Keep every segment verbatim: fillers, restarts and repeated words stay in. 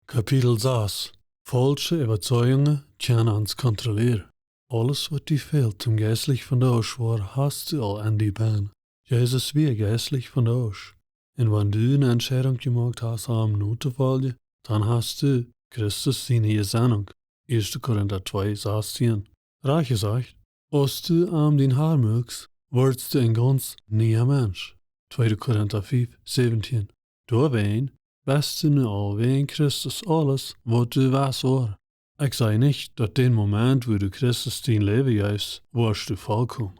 Kapitel sas. Faulsche Äwazeijungen kjennen ons kontrollieren. Aules waut die fält toom jeistlich von doa schwoa hast du aul aun die benn. Jesus wia jeistlich von doa. Un wan du eene Entscheidung jemoakt hast, am notofoljen, dan hast du Christus siene Jesannunk. Ieeschte Korinta twee, sastien. Rajcht jesajcht, aus du am dien Har muakst, woascht du een gaunz niea Mensch. Tweede Korinta fief, säwentien. Doawäajen best du nu aul wäajen Christus aules waut du west woaren. Ekj saj nich daut dän Moment wua du Christus dien Läwen jeefst, woascht du volkomen.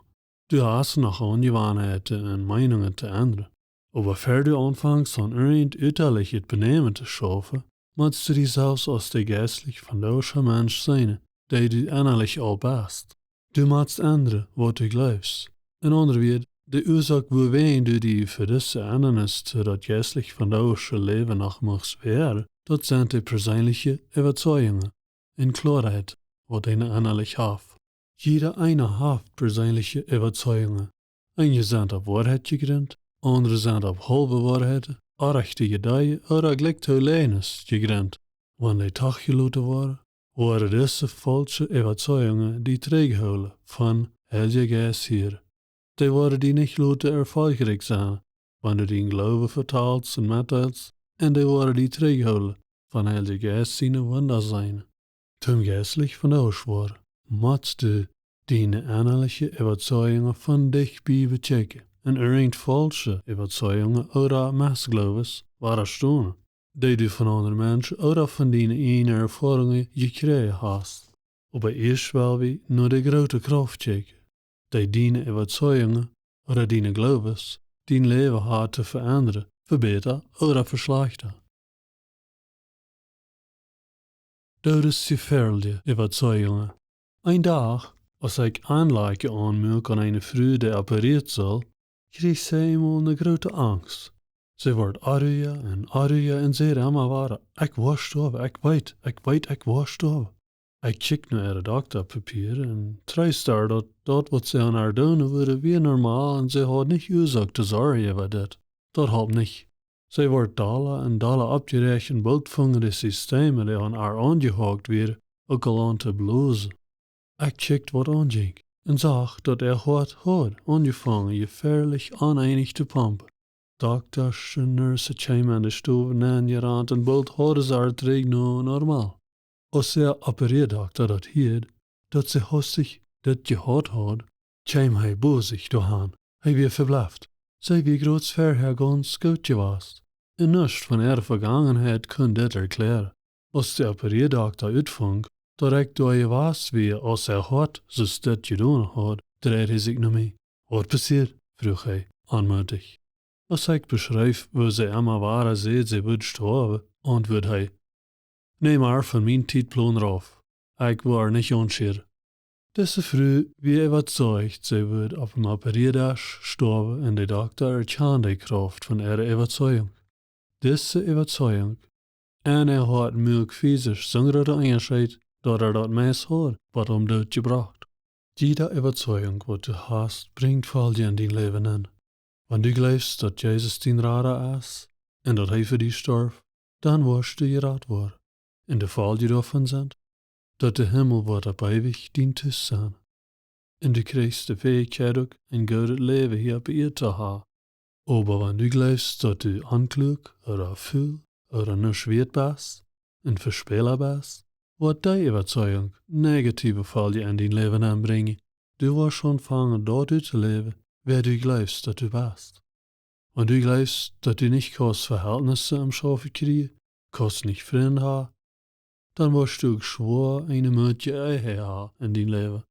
Du hast noch Aunjewanheiten un Meenungen to endren. Oba ver du aunfangst aun irjent utalichet Benämen to schaufen, motst du die selfst aus de jeistlich von doa Mensch seenen, dee du ennalich aul best. Du motst endren waut du jleefst. En aundre Wieed, de Uasoak wuawäajen du die fa dise Endanis to daut jeistlich von doa Läwen noch muchst wäaren, daut sent de perseenelje Äwazeijungen un Kloaheit waut eena ennalich haft. Jieda eena haft perseenelje Äwazeijungen. Eenje sent opp Woarheit jejrint, aundre sent opp haulwe Woarheiten, orrajchte Ideeen ooda jlikj too Läajes jejrint. Wan dee doch jeloten woaren, woaren dise faulsche Äwazeijungen die trigjhoolen von Heilja Jeist hieren. Dee woaren die nich loten erfolchrikj sennen, wan du dien Gloowen vetalst un metdeelst, un dee woaren die trigjhoolen von Heilja Jeist siene Wunda seenen. Toom jeistlich von doa woaren, motst du diene ennaliche Äwazeijungen von dicht bie bekjikjen un irjent faulsche Äwazeijungen ooda Mestgloowes wadastonen, dee du von aundre Menschen ooda von diene ieejne Erfoarungen jekjräajen hast. Oba ieescht well wie no de groote Krauft kjikjen, dee diene Äwazeijungen ooda diene Gloowes, dien Läwen haft to veendren, fa bäta ooda fa schlajchta. Doodesjefäadelje Äwazeijungen. Een Dach, aus ekj Aunlakjen aunmuak aun eene Fru, dee operieet sull, kjrieech see eemol eene groote Angst. See wort orrajcht un orrajcht un säd emma wada: "Ekj woa stoawen, ekj weet, ekj weet, ekj woa stoawen." Ekj kjikjt no äare Doktapapieren un treest äa daut, daut waut see aun äa doonen wudden, wia normal un see haud nich Uasoak to sorjen äwa dit. Daut holp nich. See wort dolla un dolla oppjeräacht un boolt fungen de Sistemen, dee aun äa aunjehoakt wieren, uk aul aun to blosen. Ekj kjikjt waut aunjinkj un sach daut äa Hoat haud aunjefongen jefäadelje oneenich to pompen. Doktasch un Nursen kjeemen enne Stow nenjerant un boolt hauden see äa trigj no normal. Aus de Operieadokta daut hieed, daut see haustich dit jehaut haud, kjeem hee bosich doahan. Hee wia vebläft. See wia jrods verhäa gaunz goot jewast. Un nuscht von äare Vegangenheit kunn dit erkjläaren. Aus de Operieadokta utfunk, daut ekj doa jewast wia, aus äa Hoat soo dit jedonen haud, dreid hee sikj no mie. "Waut passieed?" fruach hee aunmootich. Aus ekj beschreef, woo see emma wada säd, see wudd stoawen, auntwuad hee: "Nämt äa von mienen Tietplon rauf. Ekj woa äa nich aunscheren." Dise Fru wia äwazeijcht, see wudd opp dän Operieadasch stoawen, un de Dokta erkjand de Krauft von äare Äwazeijunk. Dise Äwazeijunk, en äa Hoat muak fisisch soon grooten Unjascheet, daut äa daut meist haud bat aum Doot jebrocht. Jieda Äwazeijunk waut du hast, brinjt Foljen en dien Läwen enn. Wan du jleefst daut Jesus dien Rada es un daut hee fa die storf, dan woascht du jerat woaren. Un de Foljen doavon sent, daut de Himmel woat opp eewich dien Tus sennen. Un du kjrichst de Fäichkjeit uk, een goodet Läwen hia opp Ieed to haben. Oba wan du jleefst, daut du onkluak ooda ful ooda nuscht wieet best un vespäla best, woat dee Äwazeijunk negative Foljen en dien Läwen enbrinjen. Du woascht aunfangen daut uttoläwen, wäa du jleefst, daut du best. Wan du jleefst, daut du nich kaust Vehältnisse aum Schaufen kjrieen, kaust nich Frind haben, dan woascht du uk schwoa eene mootje Ehe haben en dien Läwen.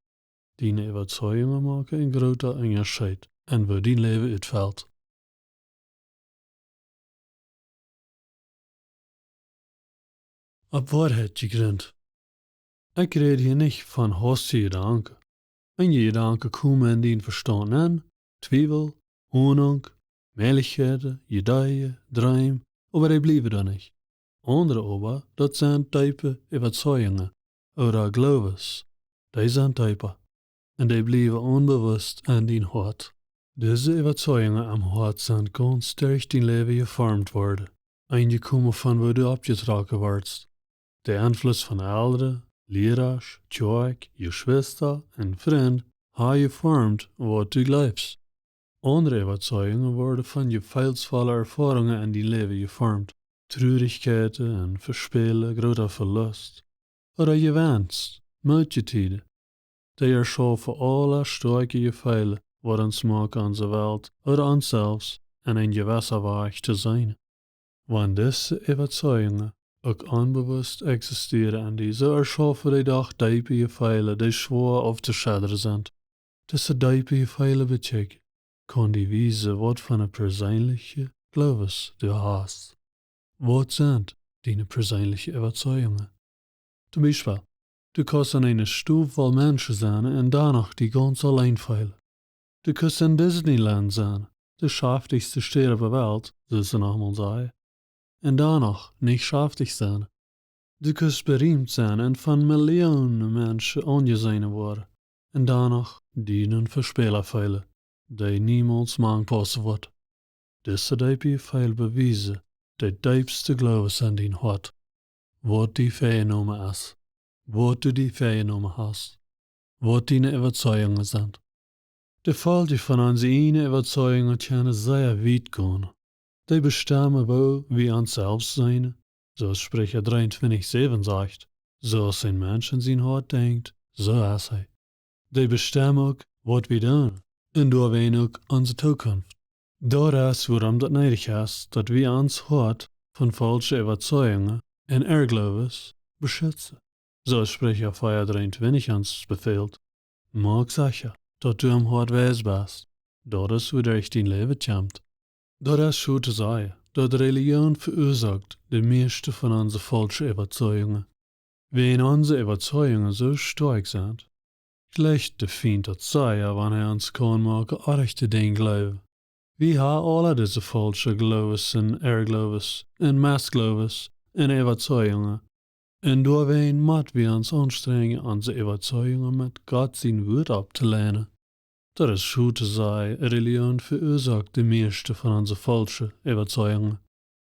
Diene Äwazeijungen moaken een grooten Unjascheet en woo dien Läwen utfelt. Opp Woarheit jejrint. Ekj räd hia nich von haustje Jedanken. Eenje Jedanken komen en dien Vestaunt enn, Twiewel, Honunk, Mäajlichkjeiten, Ideeen, Dreem, oba dee bliewen doa nich. Aundre oba, daut sent deepe Äwazeijungen ooda Gloowes. Dee sent deepa. Un dee bliewen onbewusst en dien Hoat. Dise Äwazeijungen aum Hoat sent gaunz derch dien Läwen jeformt worden. Eenje komen von woo du oppjetrocken woascht. De Enfluss von Elren, Liera, Kjoakj, Jeschwista un Frind haben jeformt waut du jleefst. Aundre Äwazeijungen woaren von jefeelsvolle Erfoarungen en dien Läwen jeformt. Trurichkjeiten un Vespälen, groota Velust. Ooda Jewenst, mootje Tieden. Dee erschaufen aule stoakje Jefeelen, waut ons moaken onse Welt ooda ons selfst en een jewessen Wajch to seenen. Wan dise Äwazeijungen uk onbewusst existieren en die, soo erschaufen dee doch deepe Jefeelen, dee schwoa auftoschedren sent. Dise deepe Jefeelen bekjikjen kaun die wiesen, waut fa een perseenlichen Gloowen du hast. Waut sent diene perseenlichen Äwazeijungen? Toom Biespel, du kaust en eene Stow voll Menschen sennen un doano die gaunz auleen feelen. Du kaust en Disneyland sennen, de schaftichste Städ opp de Welt, soo aus see noch mol sajen, un doano nich schaftich sennen. Du kaust beriemt sennen un von Millionen Menschen aunjeseenen woaren, un doano die een Vespäla feelen, dee niemols mank paussen woat. Dise deepe Jefeelen bewiesen dän deepsten Gloowen en dien Hoat, waut die väajenomen es, waut du die väajenomen hast, waut diene Äwazeijungen sent. De Foljen von onse ieejne Äwazeijungen kjennen sea wiet gonen. Dee bestemmen, woo wie ons selfst seenen, soo aus Spricha dreeuntwintich säwen sajcht: Soo aus een Mensch en sien Hoat denkjt, soo es hee. Dee bestemmen uk, waut wie doonen, un doawäajen uk onse Tookunft. Daut es wuarom daut needich es, daut wie ons Hoat von faulsche Äwazeijungen un Irrgloowes beschitzen. Soo aus Spricha vea dreeuntwintich ons befält: Moak secha, daut du em Hoat weis best. Daut es, wuaderch dien Läwen kjemt. Daut es soo to sajen, daut Relijoon veuasoakt de mieeschte von onse faulsche Äwazeijungen. Wiels onse Äwazeijungen soo stoakj sent, jleicht de Fient daut sea, wan hee ons kaun moaken orrajchte Dinja jleewen. Wie haben aula dise faulsche Gloowes un Irrgloowes un Mestgloowes un Äwazeijungen. Un doawäajen mott wie ons aunstrenjen, onse Äwazeijungen met Gott sien Wuat opptoleinen. Daut es soo to sajen, Relijoon veuasoakt de mieeschte von onse faulsche Äwazeijungen.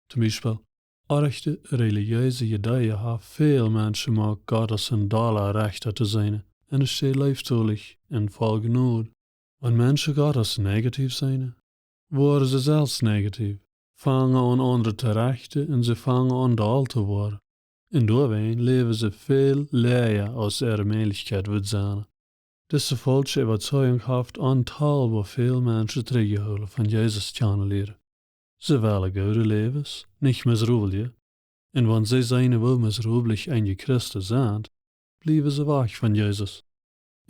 Toom Biespel, orrajchte relijeese Ideeen haben väl Menschen jemoakt, Gott aus een dolla Rechta to seenen, un es sea leeftolich un voll Jnod. Wan Menschen Gott aus negatiev seenen, woaren see selfst negatiev, fangen aun aundre to rechten un see fangen aun doll to woaren. Un doawäajen läwen see väl läaja aus äare Mäajlichkjeit wudd sennen. Dise faulsche Äwazeijunk haft ontalboa väl Menschen trigjjehoolen von Jesus kjanen lieren. See wellen goode Läwes, nich miserabelje. Un wan see seenen, woo miserabel eenje Christen sent, bliewen see wajch von Jesus.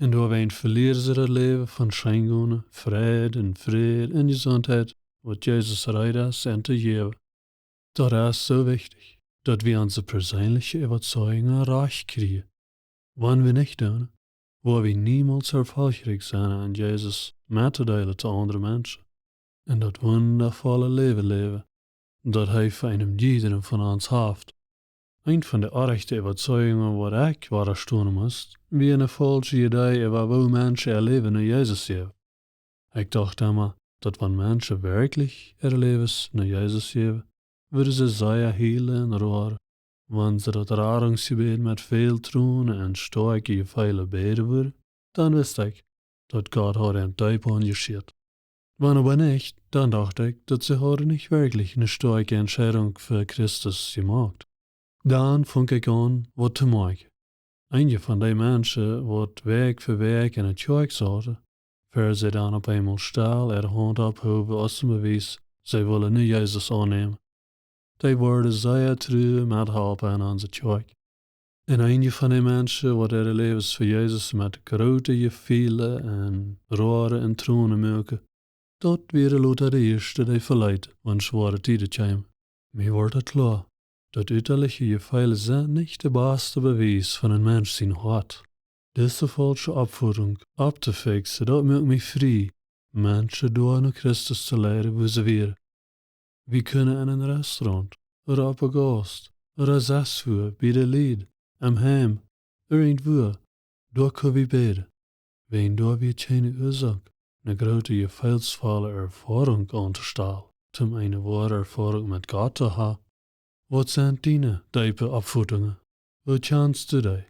Un doawäajen velieren see daut Läwen von Scheengonen, Freid un Fräd un Jesuntheit, waut Jesus reed es an to jäwen. Daut es soo wichtich, daut wie onse perseenelje Äwazeijungen rajcht kjrieen. Wan wie nich doonen, woa wie niemols erfolchrikj sennen, Jesus mettodeelen to aundre Menschen un daut wundavolle Läwen läwen, daut hee fa eenem jiedren von ons haft. Eent von de orrajchte Äwazeijungen, waut ekj wadastonen must, wia eene faulsche Idee äwa woo Menschen äa Läwen no Jesus jäwen. Ekj docht emma, daut wan Menschen werkjlich äare Läwes no Jesus jäwen, wudden see sea hielen un roaren. Wan see daut Radunksjebäd met väl Tronen un stoakje Jefeelen bäden wudden, dan wist ekj, daut Gott haud an deep aunjeschieet. Wan oba nich, dan docht ekj, daut see hauden nich werkjlich eene stoakje Entscheidunk fa Christus jemoakt. Dan funk ekj aun, waut to moaken. Eenje von dee Menschen, waut Wäakj fa Wäakj enne Kjoakj sauten, ea see dan opp eemol stell äare Haunt opphowen aus een Bewies, see wullen nu Jesus aunnämen. Dee worden sea tru methalpen en onse Kjoakj. Un eenje von dee Menschen, waut äare Läwes fa Jesus met groote Jefeelen un Roaren un Tronen muaken, daut wieren lota de ieeschte, dee veleeten, wan schwoare Tieden kjeemen. Mie wort daut kloa, daut utaliche Jefeelen sent nich de baste Bewies von een Mensch sien Hoat. Dise faulsche Oppfoodrunk opptofiksen, daut moakt mie frie, Menschen doa no Christus to leiden, wua see wieren. Wie kjennen en een Restaurant, ooda opp de Gauss, ooda sest wua, bie de Lied, em Heim, irjentwua, doa kjenn wie bäden. Wan doa wie kjeene Uasoak, eene groote jefeelsvolle Erfoarunk auntostalen, om eene woare Erfoarunk met Gott to haben, Waut sent diene deepe Oppfoadungen? Woo kjanst du dee?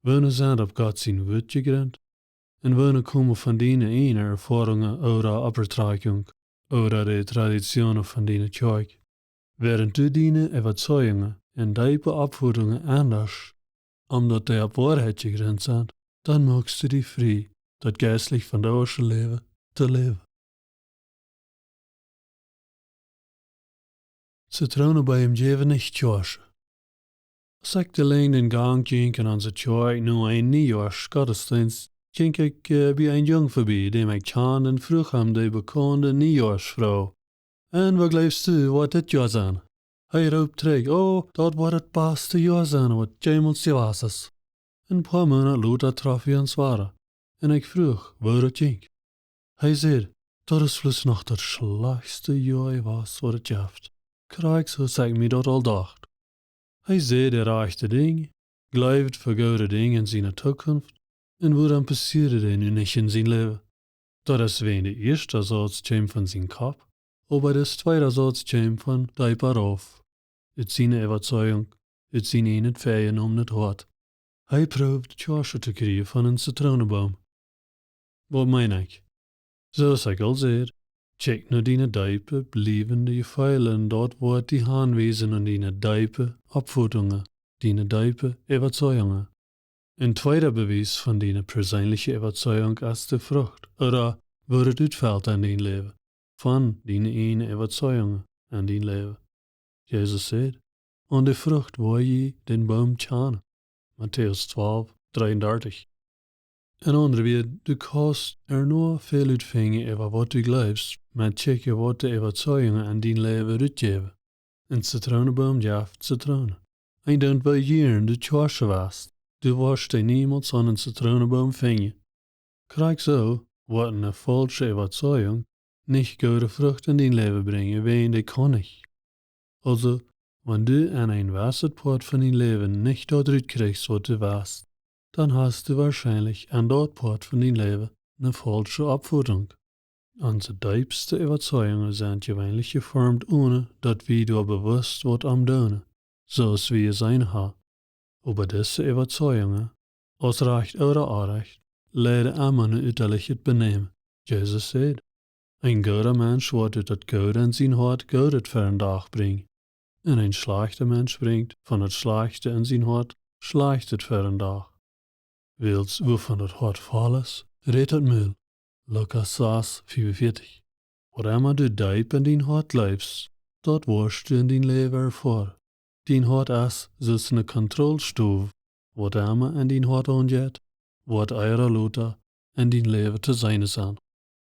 Woone sent opp Gott sien Wuat jegrunt? Un woone komen von diene eejne Erfoarungen ooda Opptrakjunk ooda de Traditionen von diene Kjoakj? Wäarent du diene Äwazeijungen un deepe Oppfoadungen endasch, omdaut dee opp Woarheit jegrunt sent, dan moakst du die frie, daut jeistlich vondoagsche Läwen to läwen. Zitroonenbeem jäwen nich Kjoaschen. Aus ekj de Lenj dän Gank jinkj en onse Kjoakj no een Niejoaschgottesdeenst, jinkj ekj, äh, bie een Jung vebie, däm ekj kjand, un fruach am de bekaunde Niejoaschfroag: "Un waut jleefst du, woat dit Joa sennen?" Hee roopt trigj: "Oh, daut woat daut baste Joa sennen, waut jemols jewast es." Een poa Moonat lota troffen wie ons wada, un ekj fruach, woo daut jinkj. Hee säd: "Daut es bloos noch daut schlajchtste Joa jewast, waut et jeft. Krakjt soo aus ekj mie daut aul docht." Hee säd de rajchte Dinj, jleewd fa goode Dinj en siene Tookunft, un wuarom passieed daut nu nich en sien Läwen? Daut es wäajen de ieeschta Sauz kjeem von sien Kopp, oba de tweeda Sauz kjeem von deepa rauf, ut siene Äwazeijunk, ut sien eejnet väajenomnet Hoat. Hee proowd Kjoaschen to kjrieen von een Zitroonenboom. Waut meen ekj? Soo aus ekj aul säd, kjikj no diene deepe, bliewende Jefeelen, daut woat die hanwiesen aun diene deepe Oppfoadungen, diene deepe Äwazeijungen. Een tweeda Bewies von diene perseenelje Äwazeijunk es de Frucht, ooda woo et utfelt en dien Läwen, von diene eejne Äwazeijungen en dien Läwen. Jesus säd: "Aun de Frucht woa jie dän Boom kjanen." Matäus twalf, dreeundartich. En aundre Wieed, du kaust ea noch väl utfinjen äwa waut du jleefst, met kjikjen waut de Äwazeijungen en dien Läwen utjäwen. Een Zitroonenboom jeft Zitroonen. Een deit bie jieren de Kjoaschen wassen. Du woascht dee niemols aun een Zitroonenboom finjen. Krakjt soo woat eene faulsche Äwazeijunk nich goode Frucht en dien Läwen brinjen, wäajen dee kaun nich. Aulsoo, wan du en een jewesset Poat von dien Läwen nich daut rutkjrichst, waut du west, dan hast du woascheinlich en daut Poat von dien Läwen eene faulsche Oppfoadunk. Onse deepste Äwazeijungen sent jeweenlich jeformt, one daut wie doa bewusst waut aun doonen, soo aus wie jeseenen haben. Oba dise Äwazeijungen, aus rajcht ooda orrajcht, leiden emma no utalichet Benämen. Jesus säd: "Een gooda Mensch woat ut daut Goode en sien Hoat Goodet fa dän Dach brinjen, un een schlajchta Mensch brinjt von daut Schlajchte en sien Hoat Schlajchtet fa dän Dach." Wiels wuavon daut Hoat voll es, rät daut Mul. Lukas sas, fiefunvieetich. Waut emma du deep en dien Hoat jleefst, daut woascht du en dien Läwen erfoaren. Dien Hoat es soo aus eene Kontrollstow. Waut emma en dien Hoat aunjeit, woat ea ooda lota en dien Läwen to seenen sennen.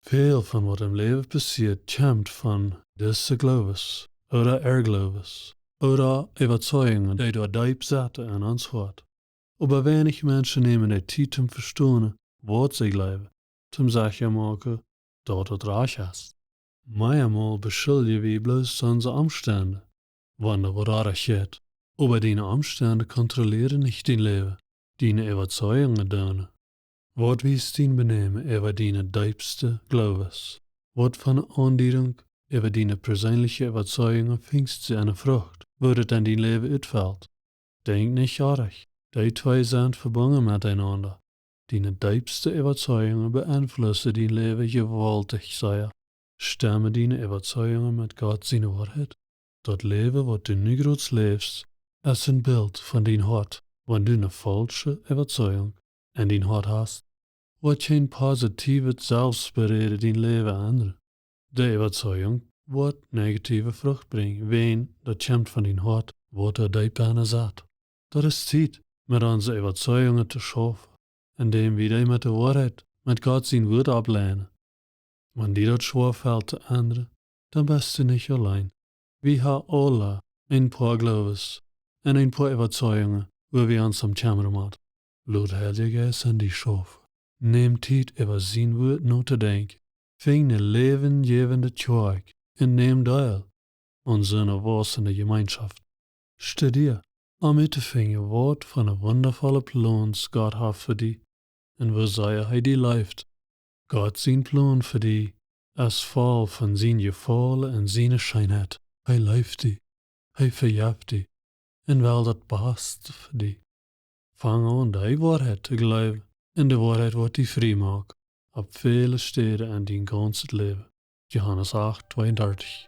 Väl von waut em Läwen passieet, kjemt von dise Gloowes, ooda Irrgloowes, ooda Äwazeijungen, dee doa deep sitten en ons Hoat. Oba weinich Menschen nämen de Tiet toom vestonen, waut see jleewen, toom secha moaken, daut et rajcht es. Meamol beschuldje wie bloos onse Omstend, wan doa waut rajcht jeit. Oba diene Omstend kontrollieren nich dien Läwen, diene Äwazeijungen doonen. Waut wiest dien Benämen äwa diene deepste Gloowes? Waut fa eene Aundiedunk äwa diene perseenelje Äwazeijungen finjst du en de Frucht, woo et en dien Läwen utfelt? Denkj nich orrajcht, dee twee sent vebungen metenaunda. Diene deepste Äwazeijungen beenflussen dien Läwen jewaultich sea. Stemmen diene Äwazeijungen met Gott siene Woarheit? Daut Läwen, waut du nu jrod läfst, es een Bilt von dien Hoat. Wan du eene faulsche Äwazeijunk en dien Hoat hast, woat kjeen positiewet Selfstberäden dien Läwen endren. De Äwazeijunk woat negatiewe Frucht brinjen, wäajen daut kjemt von dien Hoat, waut doa deep bennen sat. Daut es Tiet, met onse Äwazeijungen to schaufen, endäm wie dee met de Woarheit, met Gott sien Wuat oppleinen. Wan die daut schwoa felt to endren, dan best du nich auleen. Wie haben aula een poa Gloowes un een poa Äwazeijungen, wua wie ons om kjemren motten. Lot Heilja Jeist en die schaufen. Näm Tiet, äwa sien Wuat notodenkjen. Finj eene läwenjäwende Kjoakj un näm deel aun soone waussende Jemeenschoft. Studia, om uttofinjen, waut fa wundafolle Plons Gott haft fa die un woo sea hee die leeft. Gott sien Plon fa die es voll von sien Jefaulen un siene Scheenheit. Hee leeft die. Hee vejeft die un well daut baste fa die. Fang aun, dee Woarheit to jleewen, un de Woarheit woat die frie moaken, opp väle Städen en dien gaunzet Läwen. Johanes acht, tweeundartich.